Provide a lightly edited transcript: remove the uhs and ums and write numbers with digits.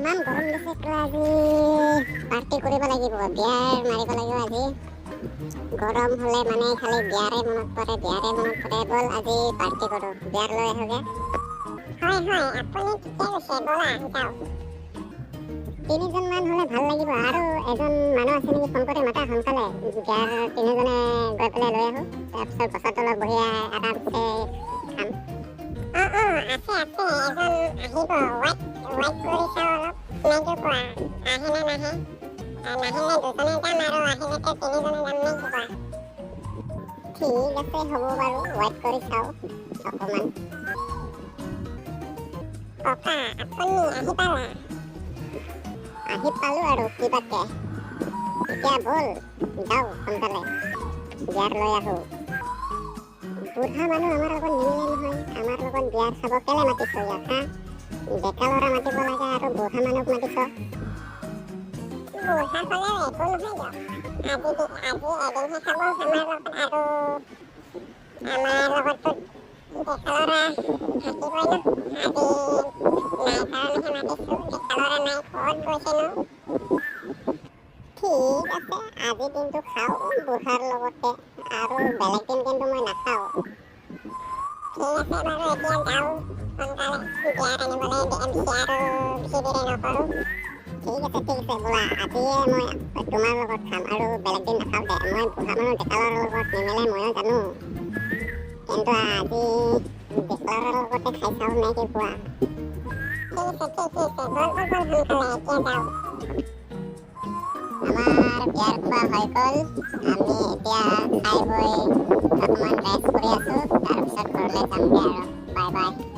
তামাম গৰম দিছে কেলা। আজি পাৰ্টি কৰিব লাগিব, বিয়াৰ মাৰিব লাগিব আজি। গৰম হ'লে মানে খালি বিয়াৰে মনত পৰে, বিয়াৰে মনত পৰে। ব'ল, আজি পাৰ্টি কৰোঁ, বিয়াৰ লৈ আহোঁগে। হয়, আপুনি ঠিকে কৈছে। ব'লা যাওঁ। তিনিজনমান হ'লে ভাল লাগিব। আৰু এজন মানুহ আছে নেকি, ফোন কৰি মাতা সোনকালে। বিয়াৰ তিনিজনে গৈ পেলাই লৈ আহোঁ, তাৰপিছত গছৰ তলত বহি আৰামছে খাম। অঁ, আছে, এজন আহিব। ৱেইট কৰি চাওঁ অলপ, নে কি কোৱা? আহে নে নাহে? নাহিলে দুজনে যাম আৰু আহিলেতো তিনিজনে যাম, নে কি কোৱা? ঠিক আছে, হ'ব বাৰু, ৱেইট কৰি চাওঁ অকণমান। ককা, আপুনি আহি পালা? আহি পালোঁ আৰু কিবাকে। এতিয়া ব'ল যাওঁ, সোনকালে বিয়াৰ লৈ আহোঁ। বুঢ়া মানুহ আমাৰ লগত নিমিলে নহয়। আমাৰ লগত বিয়াৰ খাব কেলে মাতিছ ইয়াক? হা, ডেকা ল'ৰা মাতিব লাগে আৰু বুঢ়া মানুহক মাতিছ। বুঢ়া হ'লেও একো নহয় দিয়ক। আজি এদিনহে খাব আমাৰ লগত আৰু আমাৰ লগততো ডেকা ল'ৰা থাকিবই ন। আজি নাই কাৰণেহে মাতিছোঁ। ডেকা ল'ৰা নাই, ক'ত গৈছেনো? ঠিক আছে, আজি দিনটো খাওঁ বুঢ়াৰ লগতে আৰু বেলেগ দিন কিন্তু মই নাখাওঁ। ঠিক আছে বাৰু, এতিয়া যাওঁ সোনকালে বিয়াৰ আনিবলৈ। বেছি আৰু বেছি দেৰি নকৰোঁ। ঠিক আছে, ব'লা। আজিয়ে মই তোমাৰ লগত খাম আৰু বেলেগ দিন নাখাওঁ দে। মই বুঢ়া মানুহ ডেকা ল'ৰাৰ লগত নিমিলে, ময়ো জানো। কিন্তু আজি ডেকা ল'ৰাৰ লগতে খাই চাওঁ, নে কি কোৱা? ঠিক আছে, ব'ল, সোনকালে এতিয়া যাওঁ। আমাৰ বিয়াৰ খোৱা হৈ গ'ল। আমি এতিয়া খাই বৈ অকণমান ৰেষ্ট কৰি আছোঁ। তাৰপিছত ঘৰলৈ যামগৈ আৰু। Bye bye.